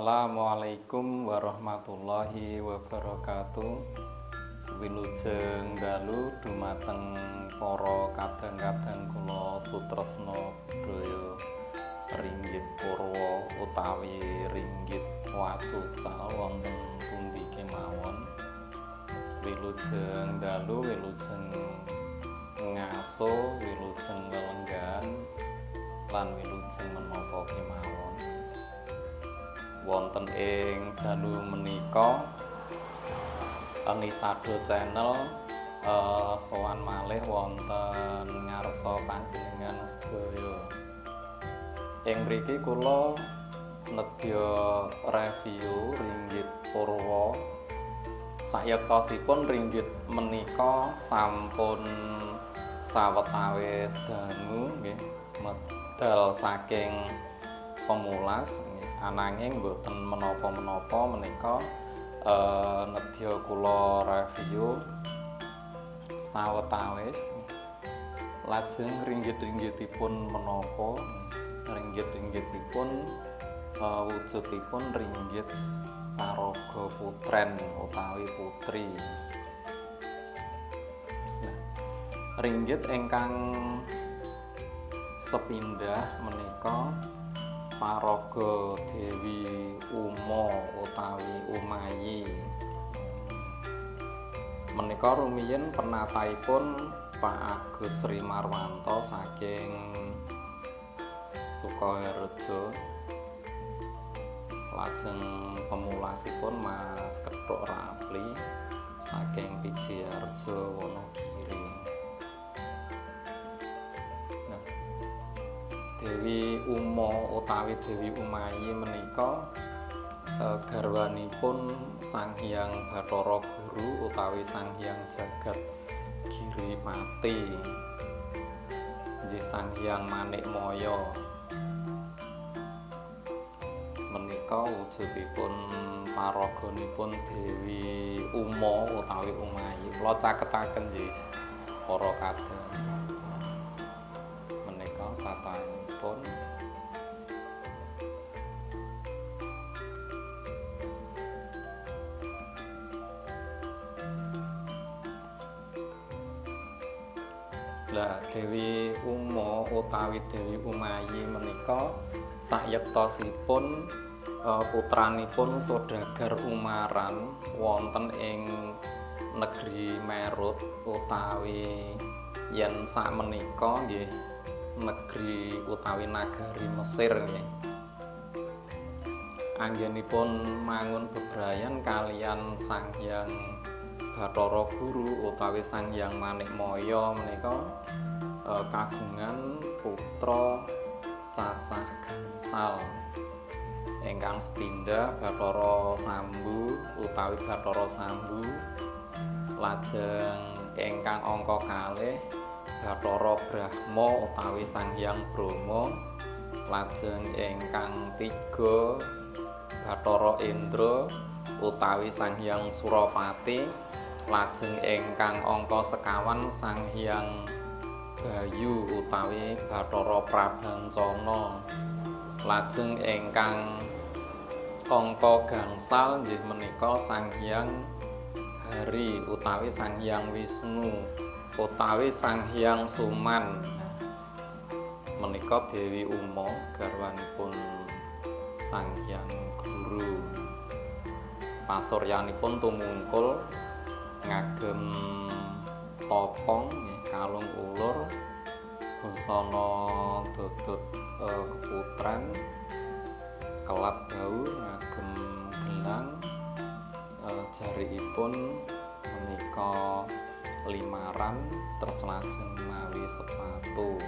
Assalamualaikum warahmatullahi wabarakatuh. Wilujeng dalu dumateng para kadang-kadang kula sutresna budaya ringgit purwa utawi ringgit wacucal wonten pundi kemawon. Wilujeng dalu, wilujeng ngaso, wilujeng lelenggahan lan wilujeng menapa kemawon. Wonten ing dalu menika Enisado Channel sowan malih wonten ngarsa panjenengan sedaya. Ing mriki kula nedya review ringgit purwa. Sayektosipun ringgit menika sampun sawetawis dangu nggih, medal saking pemulas nggih, ananging mboten menapa-menapa menika nedya kula review sawetawis. Lajeng ringgit-ringgitipun menapa? Ringgit-ringgitipun wujudipun ringgit paraga putren utawi putri. Nah, ringgit ingkang sepindah menika paraga Dewi Uma utawi Umayi. Menika rumiyin penataipun Pak Agus Sri Marwanto saking Sukoharjo. Lajeng pemulasipun Mas Kethuk Rapli saking Pijiharjo Wonogiri. Nah, Dewi Uma utawi Dewi Umayi menika garwanipun Sang Hyang Bathara Guru utawi Sang Hyang Jagat Giripati, nggih Sang Hyang Manikmaya. Menika wujudipun paraganipun Dewi Uma utawi Umayi. Kula caketaken nggih para kadang. Menika tatanipun. Lah, Dewi Uma utawi Dewi Umayi menika sayektosipun putranipun Sodagar Umaran wonten ing negeri Merut utawi yen sakmenika nggih negeri utawi nagari Mesir nggih. Anggenipun mangun bebrayan kalian Sang Hyang Bathara Guru utawi Sang Hyang Manikmaya menika kagungan putra cacah gangsal. Ingkang sepindah Bathara Sambu utawi Bathara Sambu, lajeng ingkang angka kalih Bathara Brahma utawi Sang Hyang Brahma, lajeng ingkang tiga Bathara Indra utawi Sang Hyang Surapati, lajeng ingkang angka sekawan Sang Hyang Bayu utawi Bathara Prabancana, lajeng ingkang angka gangsal nggih menika Sang Hyang Hari utawi Sang Hyang Wisnu utawi Sang Hyang Suman. Menika Dewi Uma garwanipun Sang Hyang Guru. Pasuryanipun tumungkul ngagem topong kalung ulur, busana dodot keputren, kelap bau, ngagem gelang, jarikipun menika limaran, terus lajeng mawi sepatu.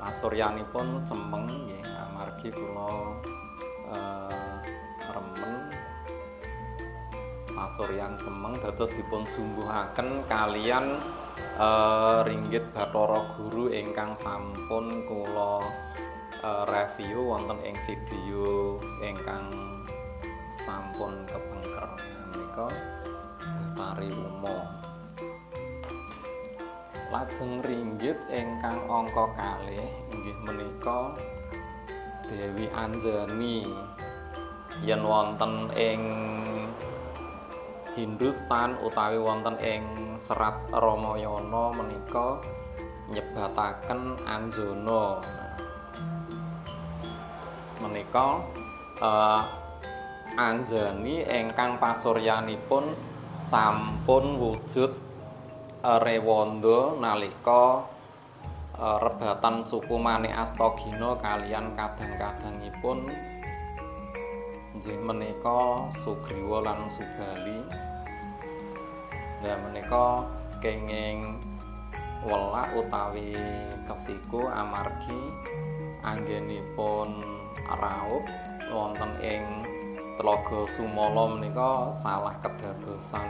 Pasuryanipun cemeng nggih amargi kula remen pasuryan cemeng, dados dipun sumbuhaken kalian ringgit Bathara Guru ingkang sampun kula review wonten ing video ingkang sampun kepengker. Menika Bathari Uma. Lajeng ringgit ingkang angka kalih inggih menika Dewi Anjani yen wonten ing Hindustan utawi wonten ing Serat Ramayana menika nyebataken Anjana. Menika Anjani ingkang pasuryanipun sampun wujud rewanda nalika rebatan suku Manik Astagina kalian kadang-kadangipun nggih menika Sugriwa lan Subali. Nah menika kenging welak utawi kesiku amargi anggenipun raup wonten ing Tlaga Sumala menika salah kedadosan.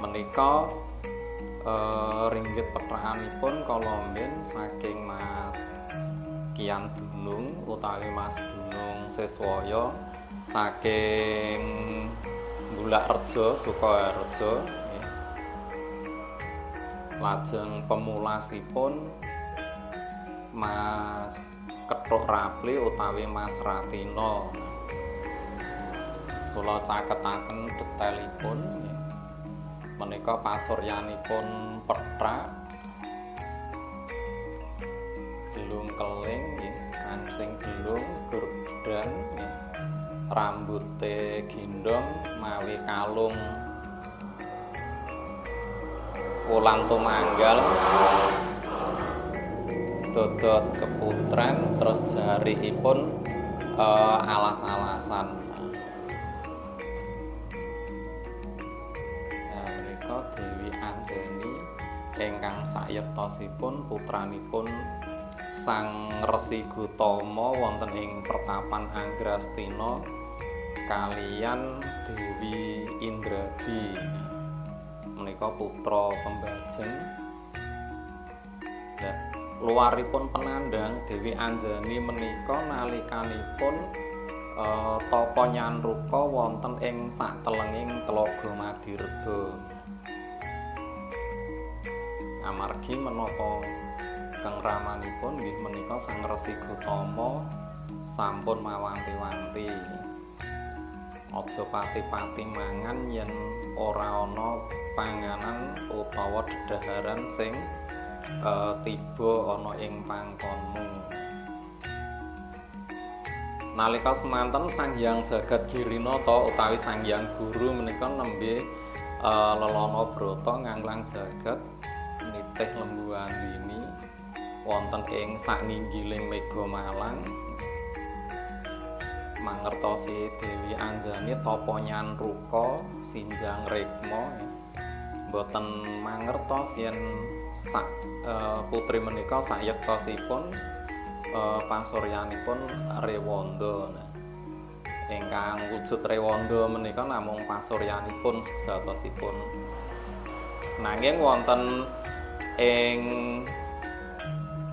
Menika ringgit petrakanipun kala mben saking Mas Kian Dunung utawi Mas Dunung Siswaya saking Bulakrejo Sukoharjo. Lajeng pemulasipun Mas Kethuk Rapli utawi Mas Ratino. Kula caketaken detailipun menika pasuryanipun pethak gelung keling nggih, kancing gelung gurdan nggih, rambute gendong mawi kalung wulan tumanggal, dodot keputren, terus jarihipun alas-alasan. Nah, menika Dewi Anjani ingkang sayektosipun putranipun Sang Resi Gotama wonten ing pertapan Anggrastina kalian Dewi Indradi. Menika putra pembajen. Nah, luaripun penandang Dewi Anjani menika nalikanipun tapa nyanruka wonten ing satelenging Tlaga Madirda. Amargi menapa keng ramanipun nggih menika Sang Resi Gotama sampun mawanti-wanti. Aja pati-pati mangan yen ora ana panganan utawa dedaharan sing tiba ana ing pangkonmu. Nalika semanten Sang Hyang Jagat Girinata utawi Sang Hyang Guru menika nembe lelana brata nganglang jagat nitih Lembu Andini wonten ing sakninggiling Mega Malang. Mangertosi Dewi Anjani tapa nyanruka sinjang rekma, mboten mangertos yen sak putri menika sayektosipun pasuryanipun rewanda. Ingkang wujud rewanda menika namung pasuryanipun sejatosipun. Nanging wonten ing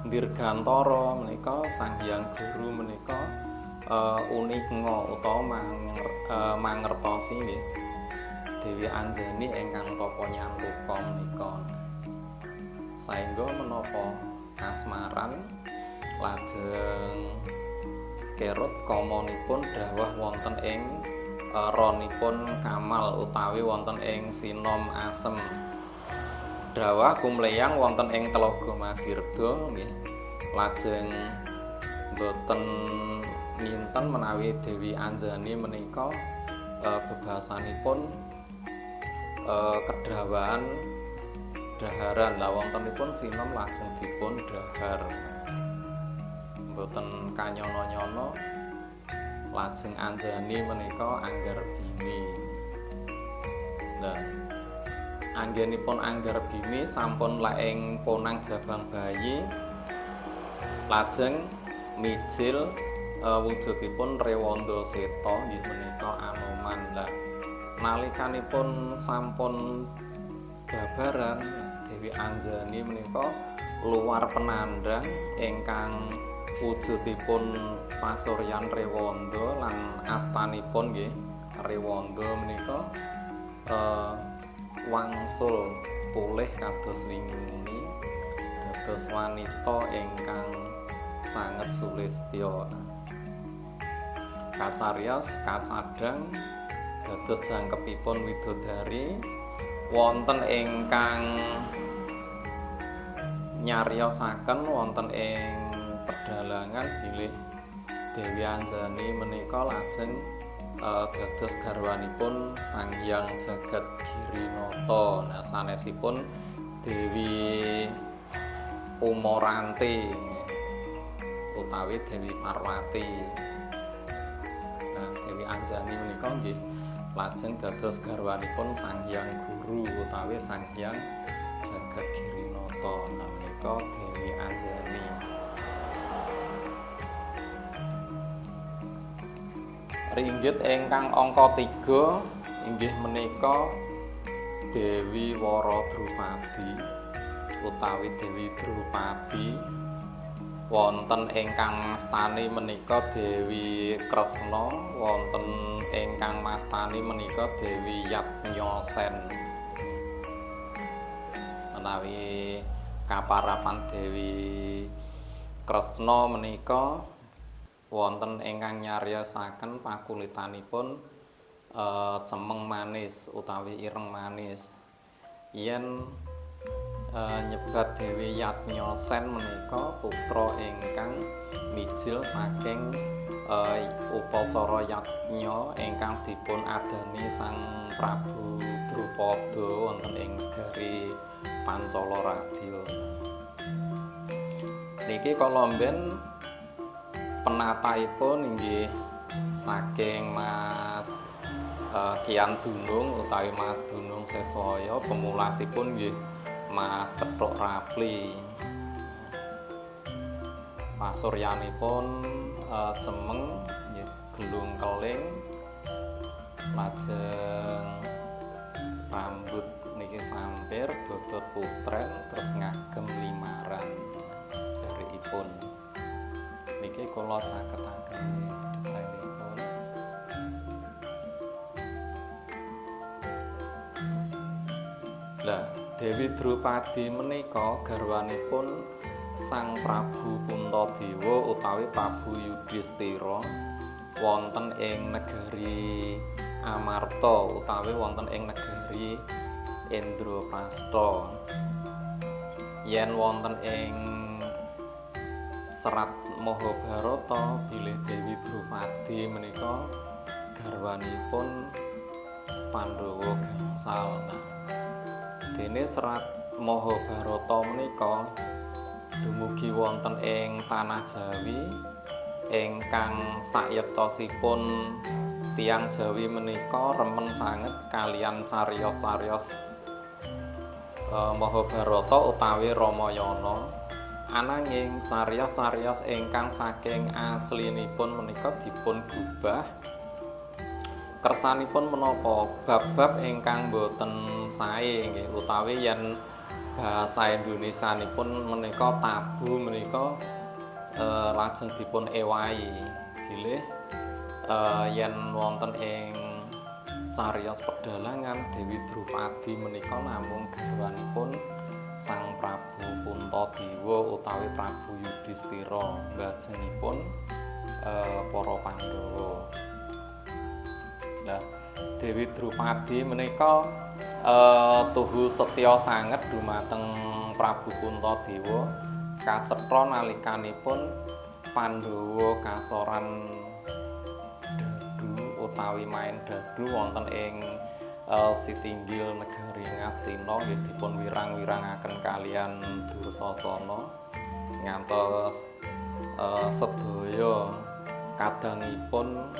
Dirgantara menika Sang Hyang Guru menika uninga utawa mangertosi nggih Dewi Anjani ingkang tapa nyanruka menika. Saengga menapa kasmaran lajeng kerut kamanipun dawah wonten ing ronipun Kamal utawi wonten ing Sinom Asem. Dawah kumleyang wonten ing Tlaga Madirda nggih. Lajeng boten nginten menawi Dewi Anjani menika bebasanipun kedawahan daharan. Lah wontenipun sinom lajeng dipun dahar. Mboten kanyono-nyono lajeng Anjani menika anggar bimi. Lah anggenipun anggar bimi sampun laeng ponang jabang bayi, lajeng mijil wujudipun Rewanda Seta nggih menika Anoman. Lah nalikanipun sampun babaran Dewi Anjani menika luar penandang ingkang wujudipun pasuryan Rewanda lan astanipun nggih Rewanda menika wangsul pulih kados wingi dados wanita ingkang sanget sulistya. Kacariyos kacadhang dados jangkepipun widodari wonten ingkang nyariyosaken wonten ing pedalangan bilih Dewi Anjani menika lajeng dados garwanipun Sang Hyang Jagat Girinata. Nah, sanesipun Dewi Umaranti utawi Dewi Parwati. Nah, Dewi Anjani menika nggih lajeng dados garwanipun Sang Hyang Guru utawi Sang Hyang Jagat Girinata. Nah, menika Dewi Anjani. Ringgit ingkang angka 3 inggih menika Dewi Wara Drupadi utawi Dewi Drupadi. Wonten ingkang mastani menika Dewi Kresna, wonten ingkang mastani menika Dewi Yatnyasen. Menawi kaparapan Dewi Kresna menika wonten ingkang nyariyosaken pakulitanipun cemeng manis utawi ireng manis. Yen nyebat Dewi Yatnyasen menika putra ingkang mijil saking upacara yatnya ingkang dipun adani Sang Prabu Drupada wonten ing negari Pancala Radya. Niki kala mben penataipun inggih saking Mas Kian Dunung utawi Mas Dunung Seswaya, pemulasipun nggih Mas Kethuk Rapli. Pasuryanipun cemeng nggih gelung keling, lajeng rambut niki sampir dodot putren terus ngagem limaran jarikipun. Niki kula caketaken detailipun. Lah, Dewi Drupadi menika garwanipun Sang Prabu Puntadewa utawi Prabu Yudhistira wonten ing negari Amarta utawi wonten ing negari Indraprastha. Yen wonten ing serat Mahabharata bilih Dewi Drupadi menika garwanipun Pandhawa gangsal. Nah, dene serat Mahabharata menika dumugi wonten ing tanah Jawi ingkang sayektosipun tiyang Jawi menika remen sanget kalian cariyos-cariyos Mahabharata utawi Ramayana. Ananging cariyos-cariyos ingkang saking aslinipun menika dipun gubah. Kersanipun menapa bab-bab ingkang boten sae nggih utawi yen bahasa Indonesianipun menika tabu menika lajeng dipun ewahi bilih yen wonten ing cariyos pedalangan Dewi Drupadi menika namung garwanipun Sang Prabu Puntadewa utawi Prabu Yudhistira mbajengipun para Pandhawa. Lah, Dewi Drupadi menika tuhu setya sanget dumateng Prabu Puntadewa kacetha nalikanipun Pandhawa kasoran dadu utawi main dadu wonten ing sitinggil negari Ngastina nggih dipun wirang-wirangaken kalian Dursasana ngantos sedaya kadangipun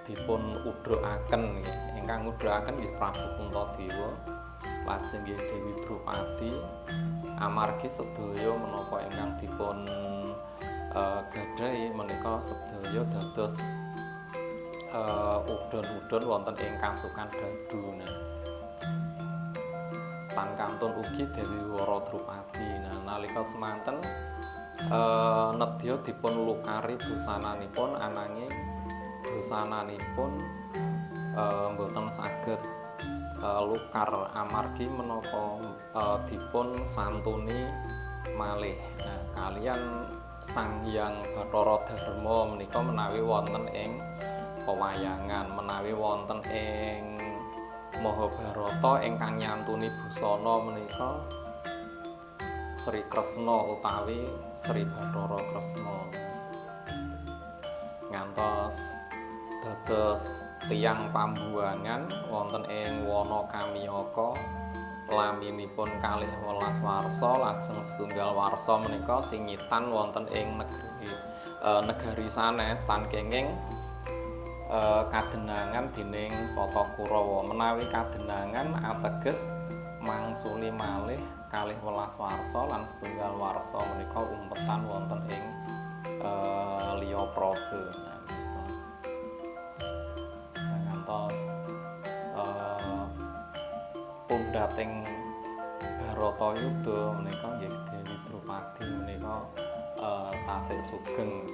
dipun udhukaken nggih. Ingkang ngudhukaken nggih Prabu Puntadewa lajeng nggih Dewi Drupadi amargi sedaya menapa ingkang dipun gadhahi menika sedaya dados udon-udon wonten ing kasukan dadu. Nah, tan kantun ugi Dewi Wara Drupadi. Nah, nalika semanten nedya dipun lukari busananipun ananging busananipun mboten saged lukar amargi menapa dipun santuni malih. Nah, Kalian Sang Hyang Bathara Dharma menika menawi wonten ing pewayangan, menawi wonten ing Mahabharata ingkang nyantuni busana menika Sri Kresna utawi Sri Bathara Kresna. Ngantos dados tiyang pambuwangan wonten ing Wana Kamiyaka, laminipun 12 warsa, lajeng setunggal warsa menika singitan wonten ing negeri negari sanes tan kenging kadenangan dening Sata Kurawa. Menawi kadenangan ateges mangsuli malih 12 warsa lan setunggal warsa menika umpetan wonten ing liya praja. Ngantos pundhating Bharatayuda menika nggih Dewi Drupadi menika tasih sugeng.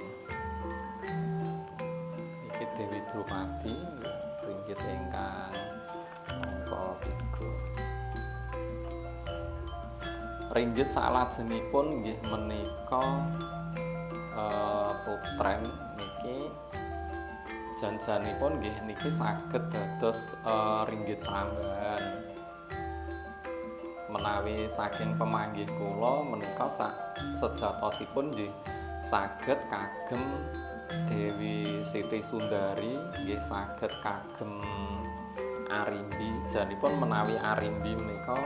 Iki Dewi Drupadi ringgit ingkang angka 3. Ringgit salajengipun nggih menika putren niki janjanipun nggih niki saged dados ringgit srambahan. Menawi saking pemanggih kula menika sejatosipun nggih saged kagem Dewi Siti Sundari, nggih saged kagem Arimbi. Janipun menawi Arimbi menika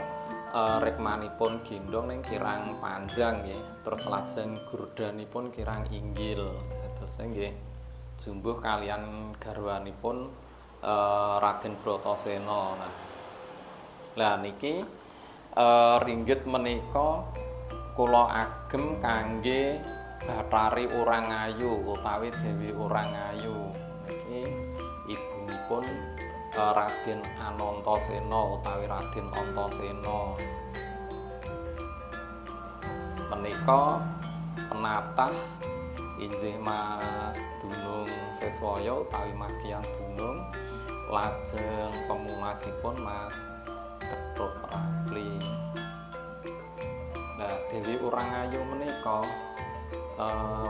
rekmanipun gendong ning kirang panjang nggih, terus lajeng gurdanipun kirang inggil. Dadosnya nggih jumbuh kalian garwanipun Raden Bratasena. Nah, lah niki ringgit menika kula agem kangge Bathari Urangayu utawi Dewi Urangayu. Niki ibunipun Raden Anantasena utawi Raden Antasena. Menika penatah injih Mas Dunung Siswaya utawi Mas Kian Dunung, lajeng pemulasipun Mas Ketut Rapli. Nah, Dewi Urangayu menika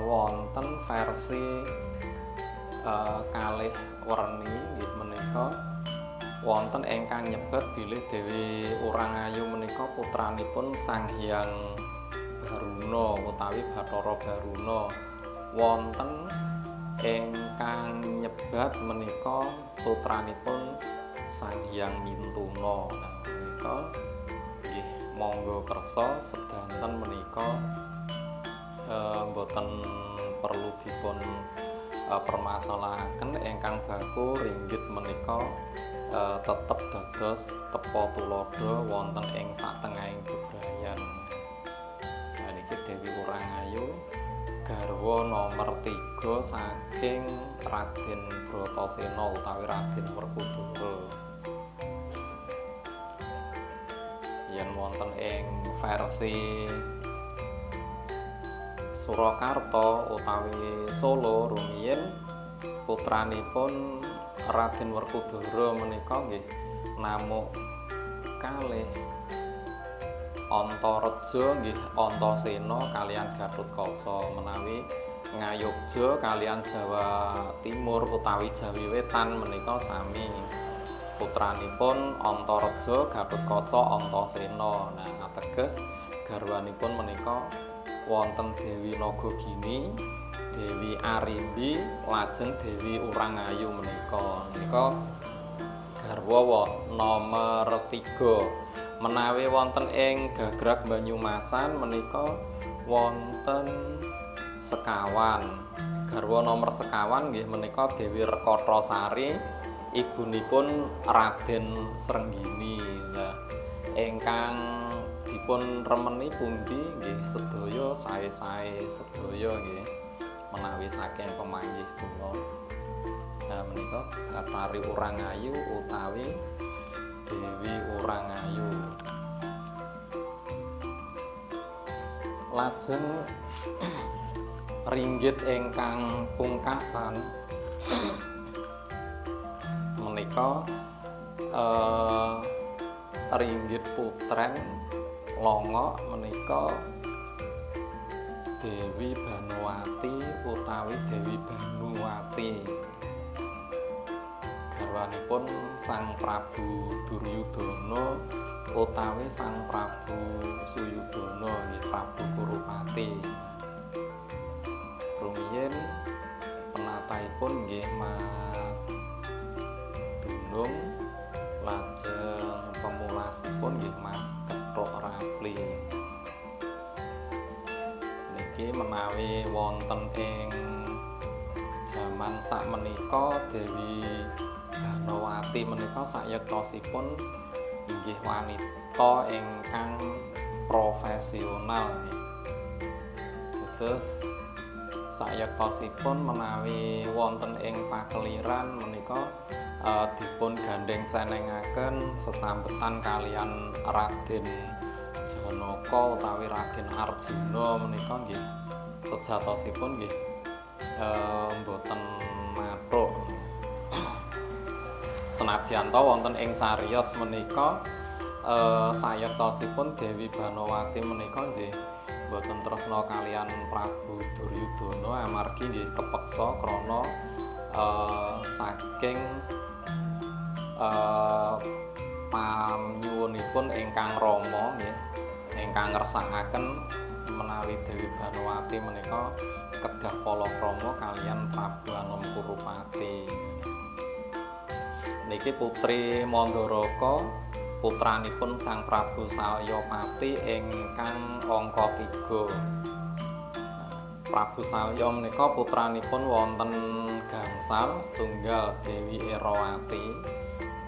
wonten versi kalih werni nggih menika wonten ingkang nyebut bilih Dewi Urangayu menika putranipun Sang Hyang Baruna utawi Bathara Baruna. Wonten ingkang nyebat menika putranipun Sang Hyang Mintuna. Nah, menika nggih monggo kersa sedanten menika mboten perlu dipun permasalahaken. Ingkang baku ringgit menika tetep dados tepa tuladha wonten ing satengahing bebrayan. Nah, niki Dewi Urangayu garwa nomor 3 saking Raden Bratasena utawi Raden Werkudara. Yen wonten ing versi Surakarta utawi Solo rumiyin putranipun Raden Werkudara menika nggih namung kalih, Antareja nggih Antasena kalian Gatotkaca. Menawi Ngayogja kalian Jawa Timur utawi Jawi Wetan menika sami putranipun Antareja, Gatotkaca, Antasena. Nah, ateges garwanipun menika wonten Dewi Nagagini, Dewi Arimbi, lajeng Dewi Urangayu menika. Menika garwa nomor 3. Menawi wonten ing Gagrag Banyumasan menika wonten sekawan. Garwa nomor sekawan nggih menika Dewi Rekotrasari, ibunipun Raden Srenggini. Nah, ingkang dipun remeni pundi nggih sedaya sae-sae sedaya nggih menawi saking pemanggih kula. Nah, menika Bathari Urangayu utawi Dewi Urangayu. Lajeng ringgit ingkang pungkasan menika ringgit putren longok menika Dewi Banowati utawi Dewi Banuwati. Garwanipun Sang Prabu Duryudana utawi Sang Prabu Suyudana nggih, Prabu Kurupati. Rumiyin penatahipun nggih Mas Dunung, lajeng pemulasipun nggih Mas Kethuk Rapli. Niki menawi wonten ing jaman sakmenika Dewi Banowati menika sayektosipun inggih wanita ingkang profesional nggih. Dados sayektosipun menawi wonten ing pakeliran menika dipun gandheng senengaken sesambetan kalian Raden Janaka utawi Raden Arjuna menika nggih sejatosipun nggih mboten mathuk. Senadyan ta wonten ing cariyos menika sayektosipun Dewi Banowati menika nggih mboten tresna kalian Prabu Duryudana amargi nggih kepeksa krana saking panyuwunipun ingkang rama nggih ingkang ngersakaken menawi Dewi Banowati menika kedah palakrama kalian Prabu Anom Kurupati. Niki putri Mandaraka, putranipun Sang Prabu Salyapati ingkang angka 3. Prabu Salya menika putranipun wonten gangsal, setunggal Dewi Erawati,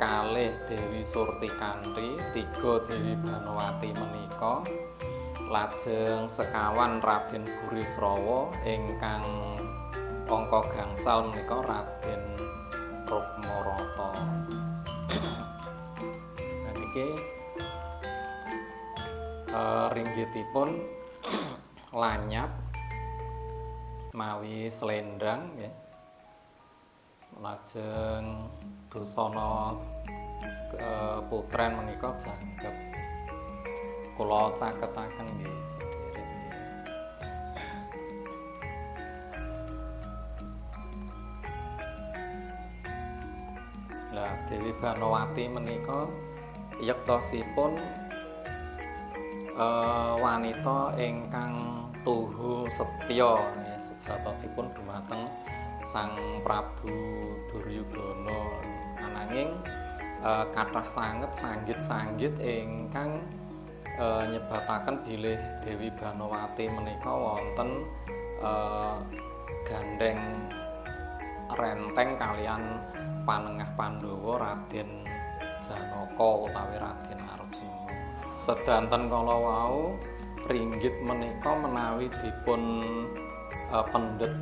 kalih Dewi Surtikanthi, 3 Dewi Banowati menika, lajeng sekawan Raden Burisrawa ingkang angka gangsal menika Raden Rukmarata. Nah niki ringgitipun lanyap mawi selendang nggih. Lajeng busana putren menika jangkep. Kula caketaken nggih sederek nggih. Lah Dewi Banowati menika yektosipun wanita ingkang tuhu setya nggih, sejatosipun dumateng Sang Prabu Duryudana. Ananging kathah sanget sanggit-sanggit ingkang nyebataken bilih Dewi Banowati menika wonten gandheng renteng kalian panengah Pandhawa Raden Janaka utawi Raden Arjuna. Sedanten kala wau ringgit menika menawi dipun pendhet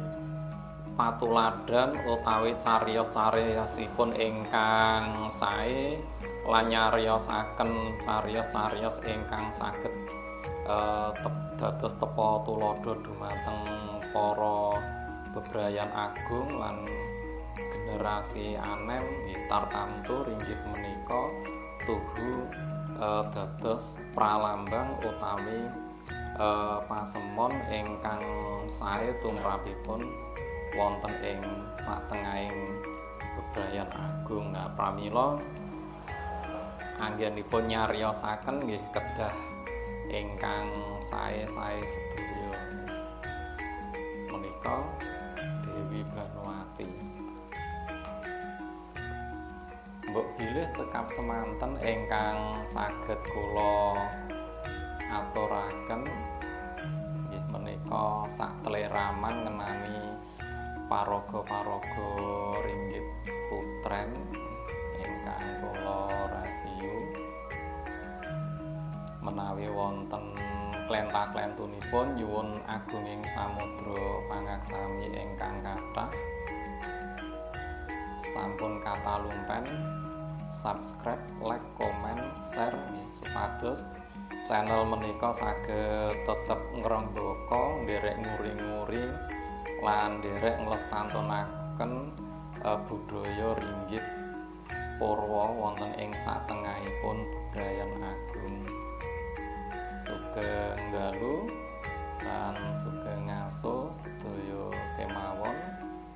patuladan utawi cariyos-cariyosipun ingkang sae lan nyariyosaken cariyos-cariyos ingkang saged dados tepa tuladha dumateng para bebrayan agung lan generasi anem nggih tartamtu ringgit menika tuhu dados pralambang utawi pasemon ingkang sae tumrapipun wonten ing satengahing bebrayan agung. Nah pramila anggenipun nyariyosaken nggih kedah ingkang sae-sae sedaya. Menika Dewi Banowati. Mbok bilih cekap semanten ingkang saged kula aturaken nggih menika sakleraman ngenani paraga-paraga ringgit putren ingkang kula review. Menawi wonten klenta-klentunipun nyuwun agunging samudra pangaksami ingkang kathah. Sampun katalumpen, subscribe, like, komen, share nggih supados channel menika saged tetep ngrembaka, nderek nguri-nguri lan nderek nglestantunaken budaya ringgit purwa wonten ing satengahipun bebrayan agung. Sugeng dalu. Lan sugeng ngaso sedaya kemawon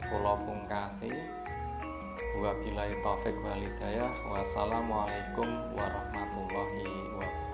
kula pungkasi. Wabillahi taufik wal hidayah. Wassalamualaikum warahmatullahi wabarakatuh.